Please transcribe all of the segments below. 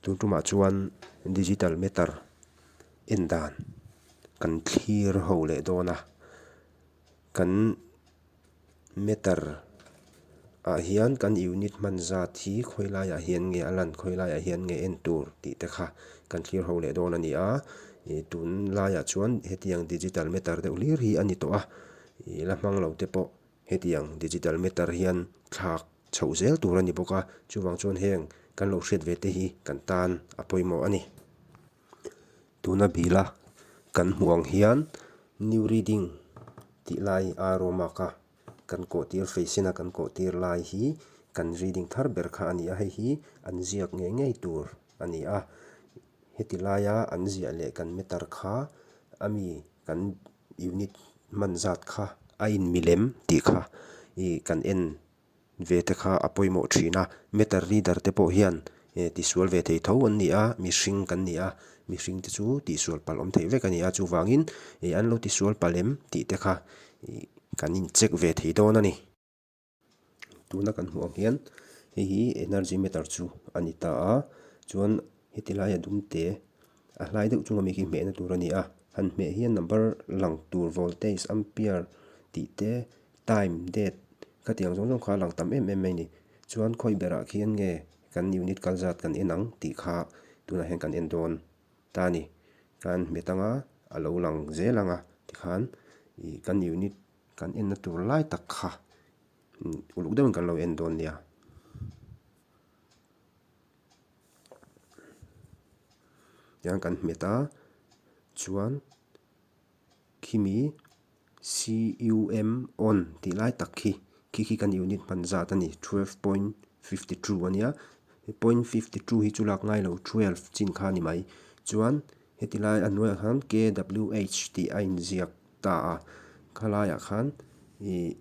Tun tumah chuan digital meter en dan kan thlir ho leh dawn a, kan meter ah hian kan unit hman zat hi khawi laiah hian nge a lan khawi laiah hian nge en tur tih te kha kan thlir ho leh dawn a ni a, ih tun laiah chuan hetiang digital meter deuh hlir hi a ni tawh a, ih la hmang lo te pawh Hetiang digital meter hian thlak chhoh zel tur a ni bawk a, chuvang chuan heng kan lo hriat ve te hi kan tan a pawimawh a ni. Tuna bila kan hmuh ang hian new reading tih lai arrow mark a kan kawh tir fei sena kan kawh tir lai hi kan reading thar ber kha a ni a, hei hi an ziak ngei ngei tur a ni a. Heti laia an ziah leh kan meter kha a mi kan unit hman zat kha a inmilem tih kha ih kan en ve te kha a pawimawh thin a, meter reader te pawh hian eh tisual ve thei tho an ni a, mihring kan ni a, mihring te chu tihsual palh awm theih vek a ni a, chuvangin ih an lo tisual palh em tih te kha ih kan in check ve thei dawn a ni. Tuna kan hmuh ang hian hei hi energy meter chu a ni ta a chuan heti laia dum te a hlai deuh chunga mi khi hmehna tur a ni a han hmeh hian number lang tur voltage ampere tih te time date khatiang zawng zawng kha a lang tam em em mai a ni chuan khawi berah khian nge kan unit kal zat kan en ang tih kha tunah hian kan en dawn ta a ni kan hmet anga a lo lang zel ang a tikhan ih kan unit. Kan enna tur lai tak kha uluk deuhin kan lo en dawn nia. Tiang kan hmet a chuan khimi CUM on tih lai tak khi khi khi kan unit hman zat a ni 12.52 a nia 0.52 hi chu lak ngai lo 12 chin kha a ni mai chuan heti lai a hnuaiah khan KWH tih a inziak. ta a, khalaiah khan ih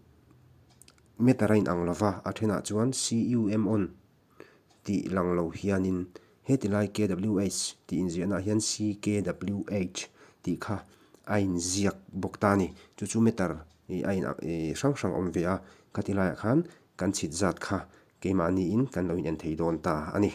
meter a inang lo va, a thenah chuan CUM on tih lang lo hianin heti lai KWH tih inziahnaah hian CKWH tih kha a inziak bawk ta a ni. Chu chu meter ih a inang ih hrang hrang a awm ve a, khati laiah khan kan chhit zat kha keimahniin kan lo inen thei dawn ta a ni.